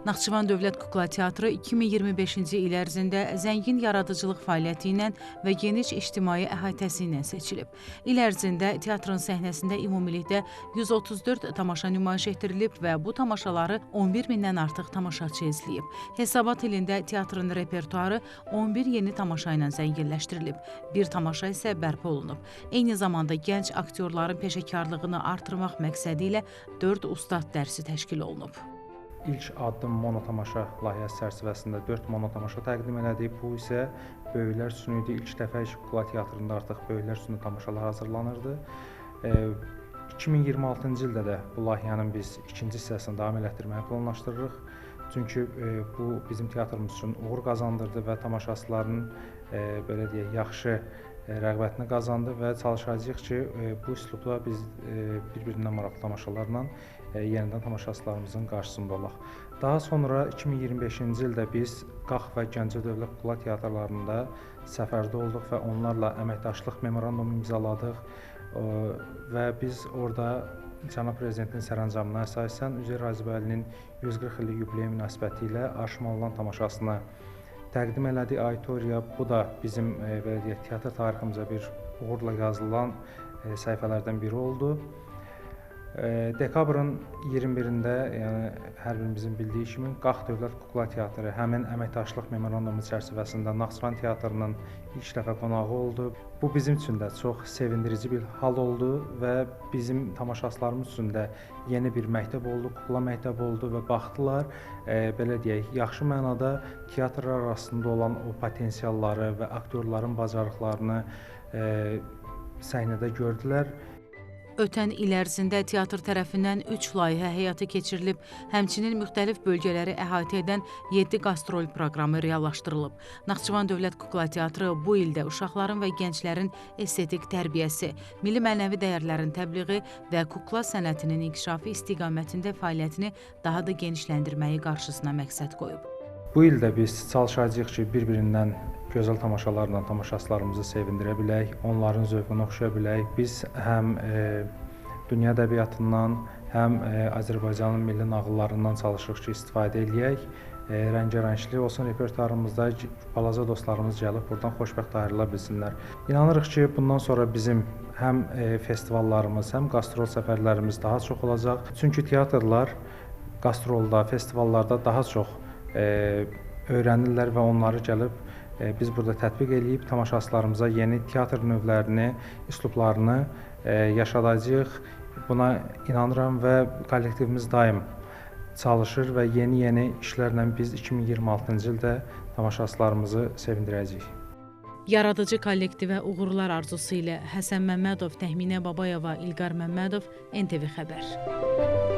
Naxçıvan Dövlət Kukla Teatrı 2025-ci il ərzində zəngin yaradıcılıq fəaliyyəti ilə və geniş ictimai əhatəsi ilə seçilib. İl ərzində teatrın səhnəsində ümumilikdə 134 tamaşa nümayiş etdirilib və bu tamaşaları 11 mindən artıq tamaşaçı izləyib. Hesabat ilində teatrın repertuarı 11 yeni tamaşa ilə zənginləşdirilib, bir tamaşa isə bərpa olunub. Eyni zamanda gənc aktyorların peşəkarlığını artırmaq məqsədi ilə 4 ustad dərsi təşkil olunub. İlk addım monotamaşa layihəsi çərçivəsində 4 monotamaşa təqdim elədik. Bu isə böyüklər üçün idi. İlk dəfə Kukla Teatrında artıq böyüklər üçün də tamaşalar hazırlanırdı. 2026-cı ildə də bu layihənin biz ikinci hissəsini davam elətdirməyi planlaşdırırıq. Çünki bu bizim teatrımız üçün uğur qazandırdı və tamaşaçıların belə deyək, yaxşı rəğbətini qazandı və çalışacağıq ki, bu üslubda biz bir-birindən maraqlı tamaşalarla yenidən tamaşaçılarımızın qarşısında olaq. Daha sonra 2025-ci ildə biz Qax və Gəncə Dövlət Kukla Teatrlarında səfərdə olduq və onlarla əməkdaşlıq memorandumu imzaladıq və biz orada Cənab Prezidentin sərəncamına əsasən Üzeyir Hacıbəylinin 140 illik yubileyi münasibəti ilə Arşımalılan tamaşasını təqdim elədik auditoriya. Bu da bizim belə deyək, teatr tariximizə bir uğurla yazılan səhifələrdən biri oldu. Dekabrın 21-də, yəni hər birimizin bildiyi kimi, Qax Dövlət Kukla Teatrı həmin əməkdaşlıq memorandumu çərçivəsində Naxçıvan Teatrının ilk dəfə qonağı oldu. Bu bizim üçün də çox sevindirici bir hal oldu və bizim tamaşaçılarımız üçün də yeni bir məktəb oldu, kukla məktəbi oldu və baxdılar, belə deyək, yaxşı mənada teatrlar arasında olan o potensialları və aktyorların bacarıqlarını səhnədə gördülər. Ötən il ərzində teatr tərəfindən 3 layihə həyata keçirilib, həmçinin müxtəlif bölgələri əhatə edən 7 qastrol proqramı reallaşdırılıb. Naxçıvan Dövlət Kukla Teatrı bu ildə uşaqların və gənclərin estetik tərbiyəsi, milli mənəvi dəyərlərin təbliği və kukla sənətinin inkişafı istiqamətində fəaliyyətini daha da genişləndirməyi qarşısına məqsəd qoyub. Bu il də biz çalışacağıq ki, bir-birindən gözəl tamaşalarla tamaşaçılarımızı sevindirə bilək, onların zövqünə oxşaya bilək. Biz həm dünya ədəbiyyatından, həm Azərbaycanın milli nağıllarından çalışırıq ki, istifadə eləyək. Rəngarəngli olsun repertuarımızda, balaca dostlarımız gəlib buradan xoşbəxt ayrıla bilsinlər. İnanırıq ki, bundan sonra bizim həm festivallarımız, həm qastrol səfərlərimiz daha çox olacaq. Çünki teatrlar qastrolda, festivallarda daha çox öyrənirlər və onları gəlib biz burada tətbiq eləyib tamaşaçılarımıza yeni teatr növlərini, üslublarını yaşadacağıq. Buna inanıram və kollektivimiz daim çalışır və yeni-yeni işlərlə biz 2026-cı ildə tamaşaçılarımızı sevindirəcəyik. Yaradıcı kollektivə uğurlar arzusu ilə Həsən Məmmədov, Təxminə Babayeva, İlqar Məmmədov, NTV Xəbər.